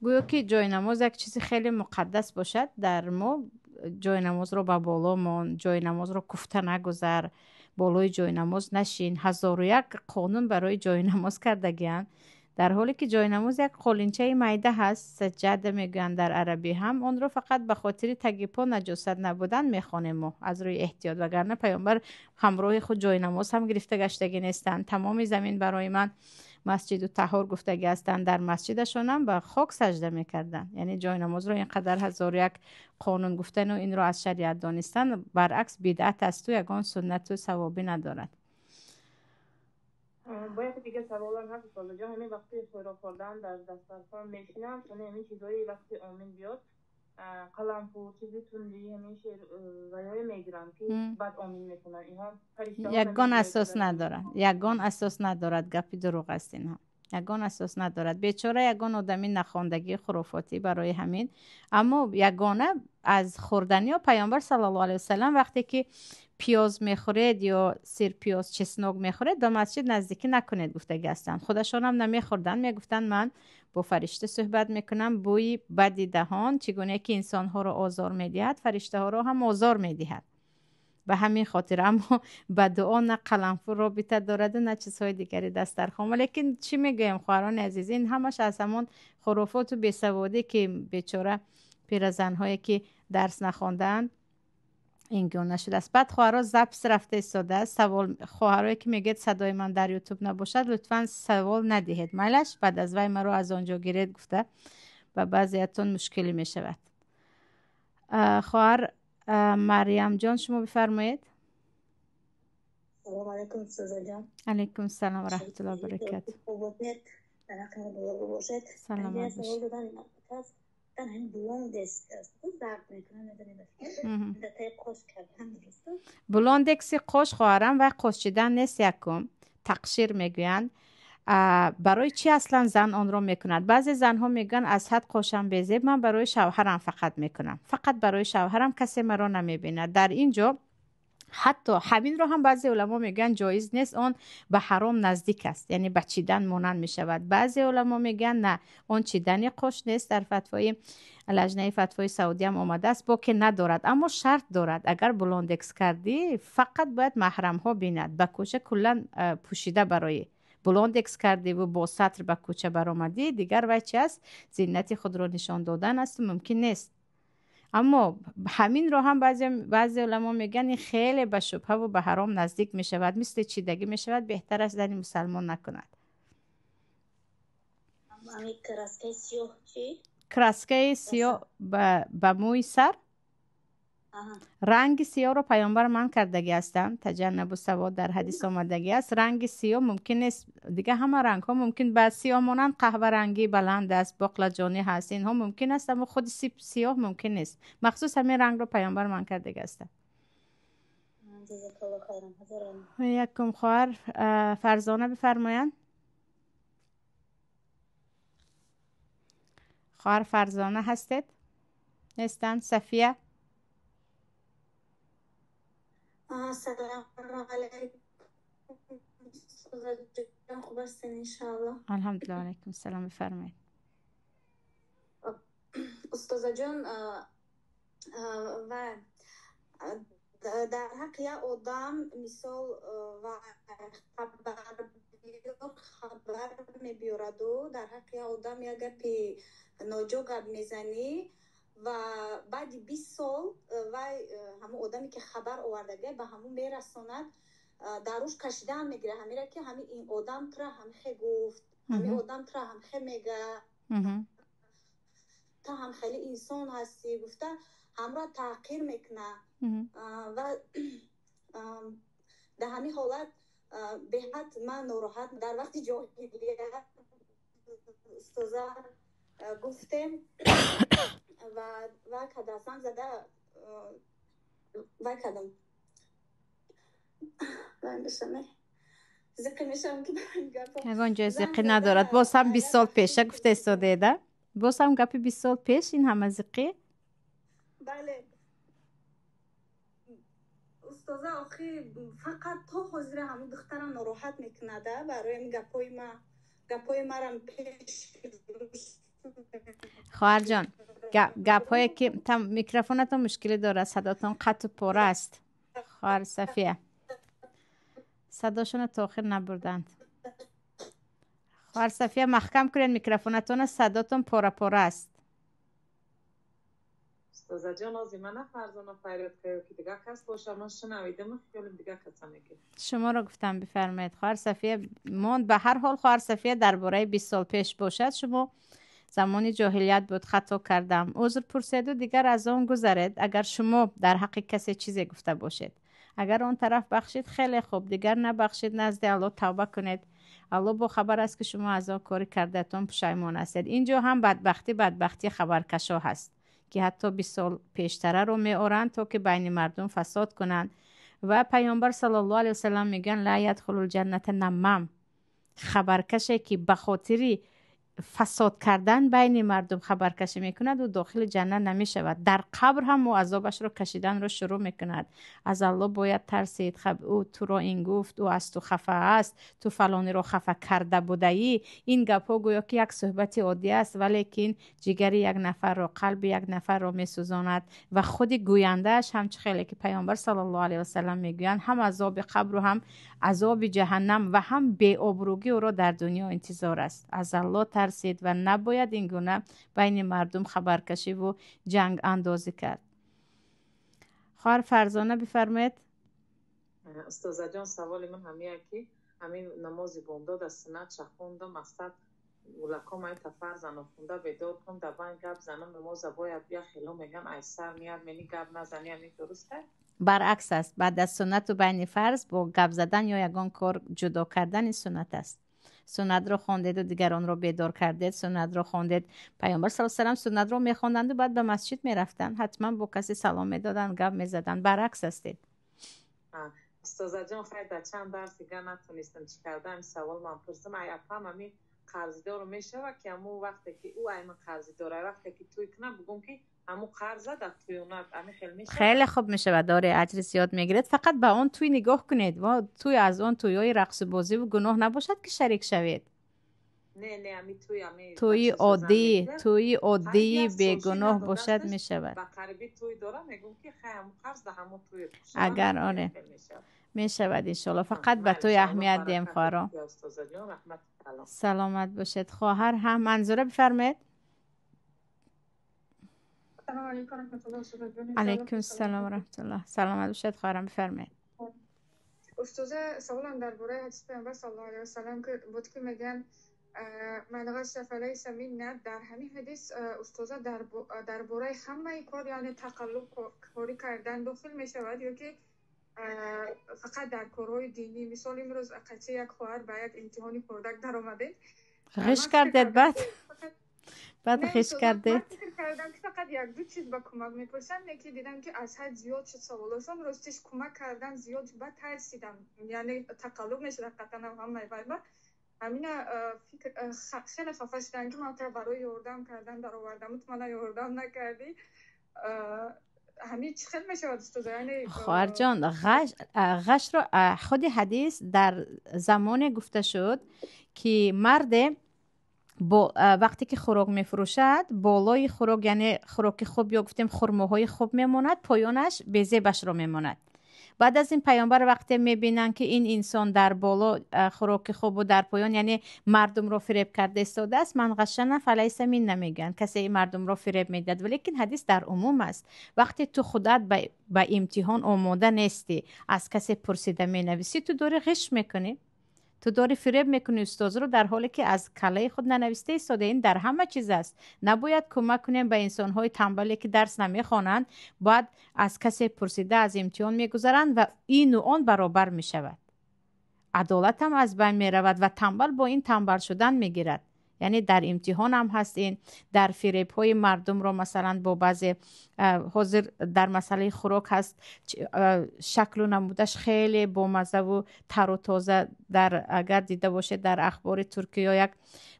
Гӯё ки ҷойнамоз як чизи хеле муқаддас бошад. Дар мо ҷойнамозро ба боло мон, ҷойнамозро куфта нагузар, болои ҷойнамоз нашин, ҳазору як қонун барои ҷойнамоз кардагианд, дар ҳоле ки ҷойнамоз як қолинчаи майда ҳаст, саҷҷада мегӯянд дар арабӣ ҳам, онро фақат ба хотири таги по наҷосат набудан мехонем мо аз рӯи эҳтиёт, вагарна паёмбар ҳамроҳи худ ҷойнамоз ҳам гирифта гаштагӣ нестанд. Тамоми замин барои ман масҷиду таҳор гуфтагӣ ҳастанд, дар масҷидашонам ба хок сажда мекарданд. Яъне ҷойнамозро ин қадар ҳазору як қонун гуфтану инро аз шариат донистан баръакс бидъат асту ягон суннату савобӣ надорад. Бо яке дигар саволам ҳаст, устозаҷон. Ҳамин вақти хӯрок хӯрдан дар дастархон мешинам, сони ҳамин чизҳои вақти омин биёд, қаламфур, чизи тундӣ, ҳамин шер ваёе мегиранд, ки баъд омин мекунанд. Инҳо фариштаҳо ягон асос надорад, ягон асос надорад, гапи дурӯғ аст инҳо, ягон асос надорад. Бечора ягон одами нахондагии хурофотӣ барои ҳамин. Аммо ягона аз хӯрданиҳо паёмбар саллаллоҳу алайҳи васаллам вақте ки пиёз мехӯред ё сирпиёз, чеснок мехӯред, ба масҷид наздикӣ накунед гуфтагӣ ҳастанд. Худашонам намехӯрданд, мегуфтанд ман бо фаришта суҳбат мекунам, бӯи бади даҳон чӣ гуна ки инсонҳоро озор медиҳад, фариштаҳоро ҳам озор медиҳад. Ба ҳамин хотир. Аммо ба дуо на қаламфур робита дораду, на чизҳои дигари дастархон. Валекин чӣ мегӯем, хоҳарони азиз, ин ҳамаш аз ҳамон хурофоту бесаводӣ, ки бечора пиразанҳое ки дарс нахондаанд, ин гуна шудааст. Баъд хоҳаро запис рафта истодааст. Савол, хоҳарое ки мегӯяд садои ман дар ютуб набошад, лутфан савол надиҳед, майлаш, баъд аз вай маро аз он ҷо гиред гуфта ба баъзеятон мушкилӣ мешавад. Хоҳар Марьямҷон, шумо бифармоед. Салом алайкум, устозаҷон. Алайкум салом ва раҳматуллоҳи ва баракатуҳ. Саломат бошед. Блондекси қош, хоҳарам, вай қошчидан нест, якум тақшир мегӯянд. Барои чӣ аслан зан онро мекунад? Баъзе занҳо мегӯянд аз ҳад қошам безеб, ман барои шавҳарам фақат мекунам, фақат барои шавҳарам, касе маро намебинад. Дар ин ҷо ҳатто ҳаминро ҳам баъзе уламо мегӯянд ҷоиз нест, он ба ҳаром наздик аст, яъне ба чидан монанд мешавад. Баъзе уламо мегӯянд на, он чидани қош нест, дар фатвои лаҷнаи фатвои саудиам омадааст, боке надорад, аммо шарт дорад. Агар блондекс кардӣ, фақат бояд маҳрамҳо бинад, ба кӯча куллан пӯшида барои блондекс кардиву бо сатр ба кӯча баромадӣ, дигар вай чи аст? Зинати худро нишон додан асту мумкин нест. Аммо ҳаминро ҳам баъзе уламо мегӯянд ин хеле ба шубҳаву ба ҳаром наздик мешавад, мисли чидагӣ мешавад, беҳтар аст зани мусалмон накунад. Краскаи сиёҳ ба мӯи сар, ранги сиёҳро паёмбар манъ кардагӣ ҳастанд, таҷаннабу савод дар ҳадис омадагӣ аст. Ранги сиёҳ мумкин нест, дигар ҳама рангҳо мумкин, ба сиёҳ монанд қаҳварангӣ баланд аст, боқлаҷонӣ ҳаст, инҳо мумкин аст, аммо худи сиёҳ мумкин нест. Махсус ҳамин рангро паёмбар манъ кардагӣ ҳастанд. Якум хоҳар Фарзона бифармоянд. Хоҳар Фарзона ҳастед? Нестанд? Сафия? Салому алайкум, устозаҷон, хуб ҳастен иншааллоҳ? Алҳамдулиллоҳ, алайкум салом, бифармоед. Устозаҷон, ва дар ҳаққи як одам мисол ва хабар мебиёраду дар ҳаққи як одам як гапи ноҷо гап мезанӣ ва баъди 20 сол вай ҳамун одаме ки хабар овардагия ба ҳамун мерасонад, дар рӯш кашидаам мегирад ҳамира ки ҳами ин одам тура ҳамхе гуфт, ҳами одам тура ҳамхе мега, ту ҳам хеле инсон ҳастӣ гуфта ҳамро таҳқир мекунад. Ва дар ҳамин ҳолат беҳад ман нороҳат. Дар вақти ҷоҳилият устоза гуфтем ва вай када занг зада вай кардам, зиқӣ мешавам ки. Ягон ҷои зиқӣ надорад. Боз ҳам 20 сол пеша гуфта истодеда, боз ҳам гапи 20 сол пеш, ин ҳама зиқӣ. Бале, устоза, охи фақат то ҳозира ҳамун духтарам нороҳат мекунада барои ҳамин гапҳои ма, гапҳои марам пеш Хоҳарҷон, гапҳое ки микрофонатон мушкилӣ дорад, садотон қату пора аст. Хоҳар Сафия, садошонро то охир набурданд. Хоҳар Сафия, маҳкам кунед микрофонатона, садотон пора пора аст. Устозаҷон, ози мана Фарзона фарёд каю ки дигар кас боша, ман шунавидам, хиёлим дигар каса мегирд. Шуморо гуфтам, бифармоед. Хоҳар Сафия монд. Ба ҳар ҳол, хоҳар Сафия, дар бораи 20 сол пеш бошад, шумо замони ҷоҳилият буд, хато кардам, узр пурседу дигар аз он гузаред. Агар шумо дар ҳаққи касе чизе гуфта бошед, агар он тараф бахшид, хеле хуб, дигар набахшид, назди Аллоҳ тавба кунед. Аллоҳ бохабар аст, ки шумо аз он кори кардаатон пушаймон ҳастед. Ин ҷо ҳам бадбахтии хабаркашо ҳаст, ки ҳатто 20 сол пештараро меоранд, то ки байни мардум фасод кунанд. Ва Паёмбар саллаллоҳу алайҳи васалам мегӯянд: ла ядхулул ҷанната наммам. Хабаркаше ки ба хотири фасод кардан байни мардум хабаркашӣ мекунад, ӯ дохили ҷаннат намешавад, дар қабр ҳам ӯ азобашро кашиданро шурӯъ мекунад. Аз Аллоҳ бояд тарсид. Ӯ туро ин гуфт, ӯ аз ту хафа аст, ту фалониро хафа карда будаӣ. Ин гапҳо гӯё ки як суҳбати оддӣ аст, валекин ҷигари як нафарро, қалби як нафарро месӯзонад ва худи гӯяндааш ҳам, чӣ хеле ки Паёмбар саллаллоҳу алайҳи васалам мегӯянд, ҳам азоби қабру, ҳам азоби ҷаҳаннам ва ҳам беобрӯгӣ ӯро дар дунё интизор аст. Аз Аллоҳ тарсид ва набояд ин гуна байни мардум хабаркашиву ҷанг андозӣ кард. Хоҳар Фарзона, бифармоед. Устозаҷон, саволи ман ҳамия, ки ҳамин намози бомдод аз суннатша хондам, мақсад гулаком айта фарзано хунда бедор кун, да байн гап занам, намоза бояд як хело меган, айсар мияд, мени гап назани, ҳамин дуруст аст? Баръакс аст. Баъд аз суннату байни фарз бо гап задан ё ягон кор ҷудо кардани суннат аст. Суннатро хондеду дигаронро бедор кардед, суннатро хондед. Паёмбар са салам суннатро мехонданду баъд ба масҷид мерафтанд, ҳатман бо касе салом медоданд, гап мезаданд. Баръакс ҳастед. Устозаҷон, хайр, дар чанд дарс дигар натонистам чӣ кардам, савол ман пурсам. Ай апам ҳамин қарздору мешава, ки ҳамун вақте ки ӯ ай ман қарздора, вақте ки тӯй кунам, бугум, ки ҳамун қарза дар тӯёнат, ҳамин хел мешава? Хеле хуб мешавад, оре, аҷри зиёд мегиред. Фақат ба он тӯй нигоҳ кунед, тӯй аз он тӯйҳои рақсу бозиву гуноҳ набошад, ки шарик шавед. Не, не, ами тӯй ами тӯйи оддӣ, тӯйи оддии бегуноҳ бошад, мешавад. Ба қариби тӯй дорам, мегӯм, ки хай, ҳамун қарз да ҳамун тӯй. Агар оре, мешавад, иншоалло. Фақат ба тӯй аҳамият диҳем, хоҳаро. Саломат бошед. Хоҳар ҳам Манзура, бифармоед. Алайкум салом ва раҳматуллоҳ. Саломат бошед, хоҳарам, бифармоед. Устоза, саволам дар бораи ҳадиси Паёмбар саллаллоҳу алайҳи васалам ки буд, ки мегӯянд: ман ғашша фалайса минна. Дар ҳамин ҳадис, устоза, дар бораи ҳамаи кор, яъне тақаллуб корӣ кардан дохил мешавад ё ки фақат дар корҳои динӣ? Мисол, имрӯз қачи як хоҳар ба як имтиҳони хурдак даромадем. Ғиш кардед, баъд ғиш кардед? Фикр кардам, ки фақат якду чиз ба кӯмак мепурсам, лекин дидам, ки аз ҳад зиёд шуд саволошон. Ростиш, кӯмак кардан зиёд, баъд тарсидам, яъне тақаллуб мешуд ҳақиқатан ҳамаи вайба. Ҳамина хеле хафа шудам, ки ман туро барои ёрдам кардан даровардаму ту мана ёрдам накардӣ. Ҳамин чӣ хел мешавад, устоза, яъне? Хоҳарҷон, ғашро худи ҳадис дар замоне гуфта шуд, ки марде бо вақте ки хӯрок мефурӯшад, болои хӯрок, яъне хӯроки хуб ё гуфтем хурмоҳои хуб мемонад, поёнаш безебашро мемонад. Баъд аз ин Паёмбар вақте мебинанд, ки ин инсон дар боло хӯроки хубу дар поён, яъне мардумро фиреб карда истодааст, ман ғашшана фалайса минна мегӯянд, касе мардумро фиреб медиҳад. Валекин ҳадис дар умум аст. Вақте ту худат ба имтиҳон омода нестӣ, аз касе пурсида менависӣ, ту дорӣ ғиш мекунӣ, ту дорӣ фиреб мекунӣ устозро, дар ҳоле ки аз каллаи худ нанависта истода. Ин дар ҳама чиз аст. Набояд кӯмак кунем ба инсонҳои тамбале, ки дарс намехонанд, бояд аз касе пурсида аз имтиҳон мегузаранд ва ину он баробар мешавад, адолатам аз байн меравад ва тамбал бо ин тамбал шудан мегирад. Яъне дар имтиҳон ҳам ҳаст ин, дар фиребҳои мардумро, масалан, бо баъзе ҳозир дар масъалаи хӯрок ҳаст, шаклу намудаш хеле бомаззаву тару тоза. Дар агар дида бошед, дар ахбори Туркиё як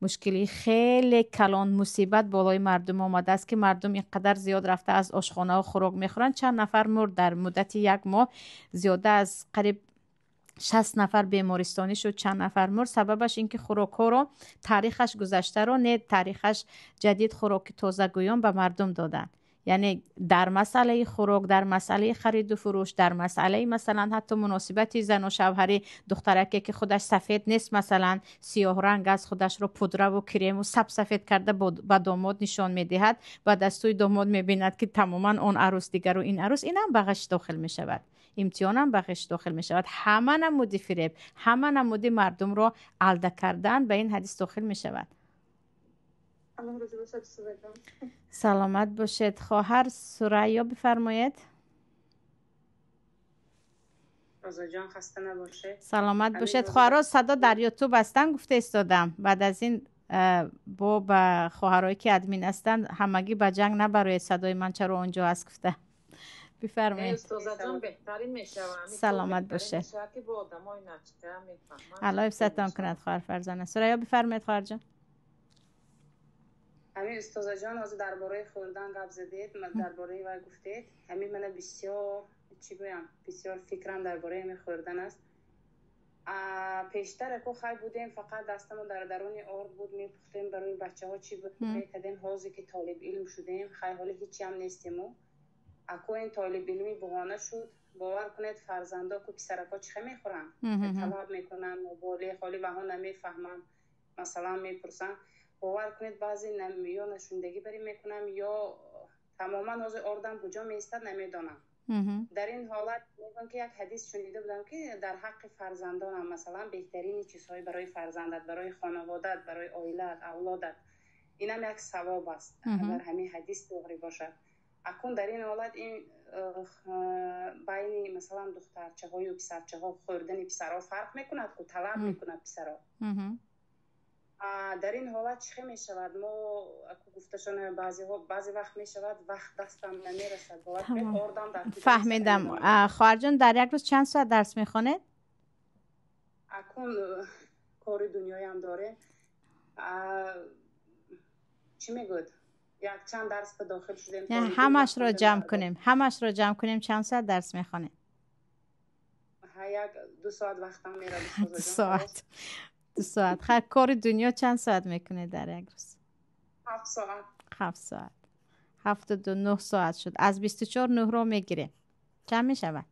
мушкилии хеле калон, мусибат болои мардум омадааст, ки мардум ин қадар зиёд рафта аз ошхонаҳо хӯрок мехӯранд, чанд нафар мурд дар муддати як моҳ, зиёда аз қариб 60 нафар бемористонӣ шуд, чанд нафар мурд. Сабабаш ин ки хӯрокҳоро таърихаш гузаштаро не, таърихаш ҷадид, хӯроки тозагӯён ба мардум доданд. Яъне дар масъалаи хӯрок, дар масъалаи хариду фурӯш, дар масъалаи масалан ҳатто муносибати зану шавҳарӣ, духтараке ки худаш сафед нест, масалан сиёҳранг аст, худашро пудраву крему сабсафед карда ба домод нишон медиҳад, баъд аз сӯи домод мебинад, ки тамоман он арӯс дигару ин арӯс, инам ба ғаш дохил мешавад, имтиҳонам ба ғиш дохил мешавад. Ҳама намуди фиреб, ҳама намуди мардумро алда кардан ба ин ҳадис дохил мешавад. Саломат бошед. Хоҳар Сурайё, бифармоед. Розаҷон, хаста набошед. Саломат бошед. Хоҳаро, садо дар Ютуб ҳастанд, гуфта истодам. Баъд аз ин бо ба хоҳарое ки админ ҳастанд, ҳамагӣ ба ҷанг набароед, садои ман чаро он ҷо аст гуфта. Бифармоед. Устозаҷон, беҳтарин мешавад. Саломат бошед. Аллоҳ ҳифзатон кунад, хоҳар Фарзона. Сурайё, бифармоед, хоҳарҷон. Ҳамин, устозаҷон, ҳозир дар бораи хӯрдан гап задед, дар бораи вай гуфтед. Ҳамин мана бисёр, чӣ гӯям, бисёр фикрам дар бораи ҳамин хӯрдан аст. Пештар аку хай будем, фақат дастамон дар даруни орд буд, мепухтем барои бачаҳо, чӣ буд мекардем. Ҳозир ки толибилм шудем, хай ҳоли ҳичиам нестему. Аку ин толибилмӣ буғона шуд. Бовар кунед, фарзандо ку писарако чӣ хел мехӯранд, талаб мекунанд, ноболиғ, ҳоли ваҳо намефаҳманд, масалан мепурсанд. Бовар кунед, баъзе ё нашундагӣ барӣ мекунам, ё тамоман ҳозир ордам куҷо меистад, намедонам. Дар ин ҳолат мегӯям, ки як ҳадис шунида будам, ки дар ҳаққи фарзандонам, масалан, беҳтарини чизҳои барои фарзандат, барои хонаводаат, барои оилаат, авлодат, инам як савоб аст, агар ҳамин ҳадис тоғрӣ бошад. Акун дар ин ҳолат ин байни, масалан, духтарчаҳою писарчаҳо хӯрдани писарҳо фарқ мекунад ку, талаб мекунад писарҳо. Дар ин ҳолат чӣ хел мешавад? Мо гуфташон, баъзеҳо баъзе вақт мешавад, вақт дастам намерасад, бовар кунед, ордам дар Фаҳмидам, хоҳарҷон. Дар як рӯз чанд соат дарс мехонед? Акун кори дунёям дорем, чӣ мегӯяд, якчанд дарс ба дохил шудем. Ҳамашро ҷамъ кунем, ҳамашро ҷамъ кунем, чанд соат дарс мехонед? Як ду соат вақтам мерад. 2 соат, 2 соат. Хай, кори дунё чанд соат мекунед дар як рӯз? 7 соат. 7 соат. Ҳафту ду, 9 соат шуд. Аз 24 нӯҳро мегирем, чанд мешавад?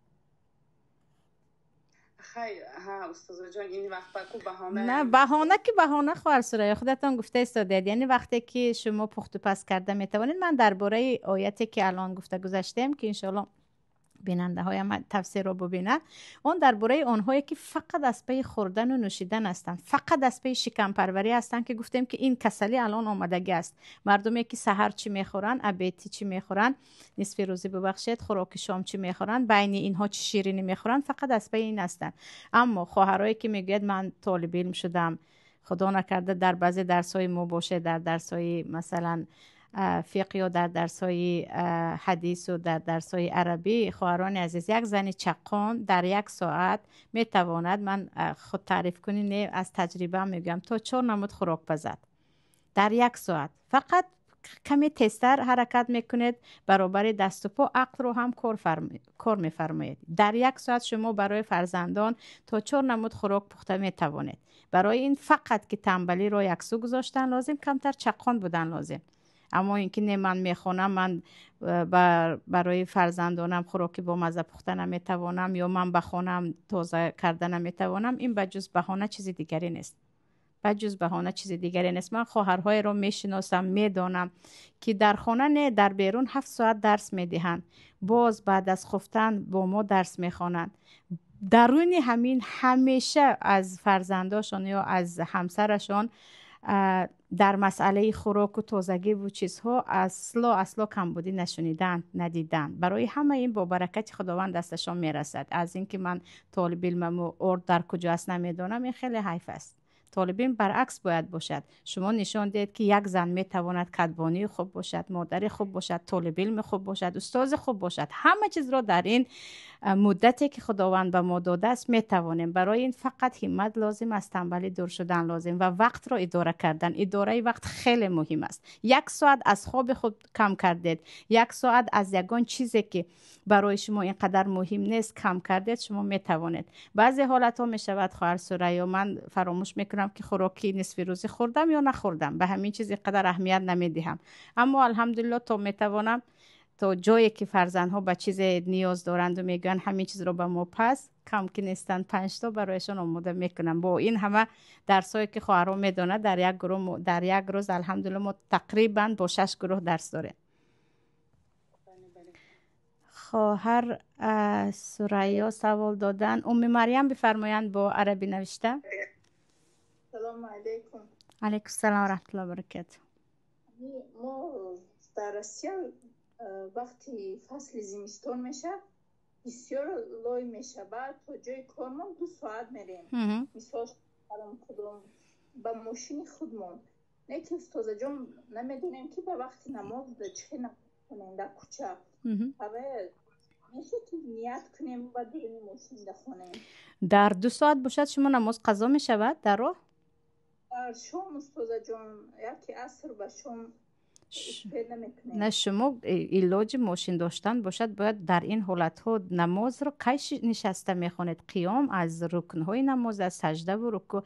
Хай, ҳа, устозаҷон, ин вақт ку баҳона. На, баҳона ки баҳона, хоҳар Сурайё, худатон гуфта истодед. Яъне вақте ки шумо пухтупаз карда метавонед, ман дар бораи ояте ки алон гуфта гузаштем, ки иншоалло бинандаҳоям тафсирро бубинанд, он дар бораи онҳое ки фақат аз пайи хӯрдану нӯшидан ҳастанд, фақат аз пайи шикампарварӣ ҳастанд, ки гуфтем ки ин касалӣ алон омадагӣ аст. Мардуме ки саҳар чӣ мехӯранд, обед чӣ мехӯранд, нисфи рӯзӣ, бубахшед, хӯроки шом чӣ мехӯранд, байни инҳо чӣ ширинӣ мехӯранд, фақат аз пайи ин ҳастанд. Аммо хоҳарое ки мегӯяд, ман толибилм шудам, худо накарда дар баъзе дарсҳои мо бошед, дар дарсҳои масалан фиқҳ ё дар дарсҳои ҳадису дар дарсҳои арабӣ, хоҳарони азиз, як зани чаққон дар як соат метавонад, ман худ таъриф кунӣ не, аз таҷриба мегӯям, то чор намуд хӯрок пазад дар як соат. Фақат каме тезтар ҳаракат мекунед, баробари дасту по ақлро ҳам кор мефармоед. Дар як соат шумо барои фарзандон то чор намуд хӯрок пухта метавонед. Барои ин фақат ки тамбалиро яксӯ гузоштан лозим, камтар чаққон будан лозим. Аммо ин ки не, ман мехонам, ман барои фарзандонам хӯроки бомазза пухта наметавонам ё ман ба хонаам тоза карда наметавонам, ин ба ҷуз баҳона чизи дигаре нест, ба ҷуз баҳона чизи дигаре нест. Ман хоҳарҳоеро мешиносам, медонам, ки дар хона не, дар берун 7 соат дарс медиҳанд, боз баъд аз хуфтан бо мо дарс мехонанд. Даруни ҳамин ҳамеша аз фарзандошон ё аз ҳамсарашон дар масъалаи хӯроку тозагиву чизҳо асло, асло камбудӣ нашуниданд, надиданд. Барои ҳама ин бо баракати Худованд дасташон мерасад. Аз ин ки ман толибилмаму орд дар куҷо аст намедонам, ин хеле ҳайф аст. Толибилм баръакс бояд бошад. Шумо нишон диҳед, ки як зан метавонад кадбонии хуб бошад, модари хуб бошад, толибилми хуб бошад, устози хуб бошад. Ҳама чизро дар ин муддате, ки Худованд ба мо додааст, метавонем. Барои ин фақат ҳиммат лозим, аз танбалӣ дур шудан лозим ва вақтро идора кардан. Идораи вақт хеле муҳим аст. Як соат аз хоби худ кам кардед, як соат аз ягон чизе, ки барои шумо ин қадар муҳим нест, кам кардед, шумо метавонед. Баъзе ҳолатҳо мешавад, хоҳар Сурайё, ман фаромӯш мекунам, ки хӯроки нисфирӯзӣ хӯрдам ё нахӯрдам. Ба ҳамин чиз ин қадар аҳамият намедиҳам, аммо алҳамдулилло, то метавонам, то ҷое ки фарзандҳо ба чизе ниёз доранду мегӯянд, ҳамин чизро ба мо пас, кам ки нестанд панҷто, барояшон омода мекунам. Бо ин ҳама дарсҳое, ки хоҳарон медонад, дар як гурӯҳ, дар як рӯз, алҳамдулилло, мо тақрибан бо шаш гурӯҳ дарс дорем. Хоҳар Сурайё савол додан. Умми Марьям, бифармоянд, бо арабӣ навишта. Салому алейкум. Алейкум салом раҳматуллоҳи баракату. Мо дар Россия вақти фасли зимистон мешавад, бисёр лой мешавад. То ҷои кормон 2 соат мерем, мисол, худом ба мошини худмон. Не ки, устозаҷон, намедонем, ки ба вақти намоз чӣ хел кунем дар кӯча. Мешавад, ки ният кунем ва дуруни мошин хонем? Дар 2 соат бошад, шумо намоз қазо мешавад дар роҳ? Дар шом, устозаҷон, яки аср ба шом. На, шумо илоҷи мошин доштан бошад, бояд дар ин ҳолатҳо намозро кай нишаста мехонед? Қиём аз рукнҳои намоз аст, саҷдаву рукӯъ.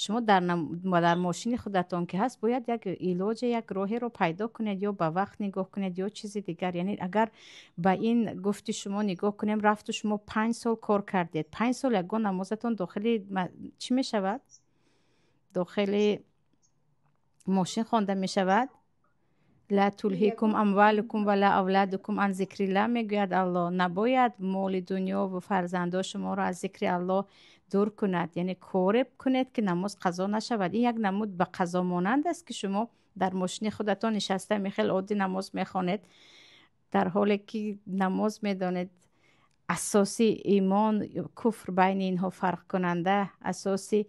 Шумо дар мошини худатон ки ҳаст, бояд як илоҷе, як роҳеро пайдо кунед, ё ба вақт нигоҳ кунед, ё чизи дигар. Яъне агар ба ин гуфти шумо нигоҳ кунем, рафту шумо 5 сол кор кардед, 5 сол ягон намозатон дохили чӣ мешавад, дохили мошин хонда мешавад? Ла тулҳикум амвалукум вала авладукум ан зикрилла, мегӯяд Аллоҳ. Набояд моли дунё ва фарзандо шуморо аз зикри Аллоҳ дур кунад. Яъне коре кунед, ки намоз қазо нашавад. Ин як намуд ба қазо монанд аст, ки шумо дар мошини худатон нишаста мехел оддӣ намоз мехонед, дар ҳоле ки намоз, медонед, асоси имон, куфр байни инҳо фарқкунанда, асоси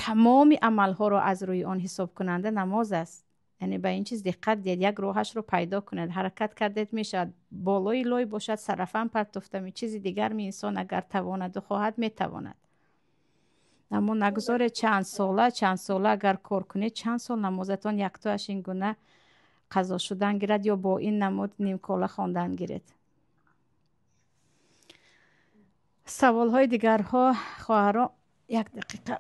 тамоми амалҳоро аз рӯи он ҳисобкунанда намоз аст. Яъне ба ин чиз диққат диҳед, як роҳашро пайдо кунед. Ҳаракат кардед, мешавад. Болои лой бошад, сарафан партофтами, чизи дигар ми, инсон агар тавонаду хоҳад, метавонад. Аммо нагузоред чанд сола, чанд сола агар кор кунед, чанд сол намозатон яктоаш ин гуна қазо шудан гирад ё бо ин намуд нимкола хондан гиред. Саволҳои дигарҳо, хоҳаро, як дақиқа.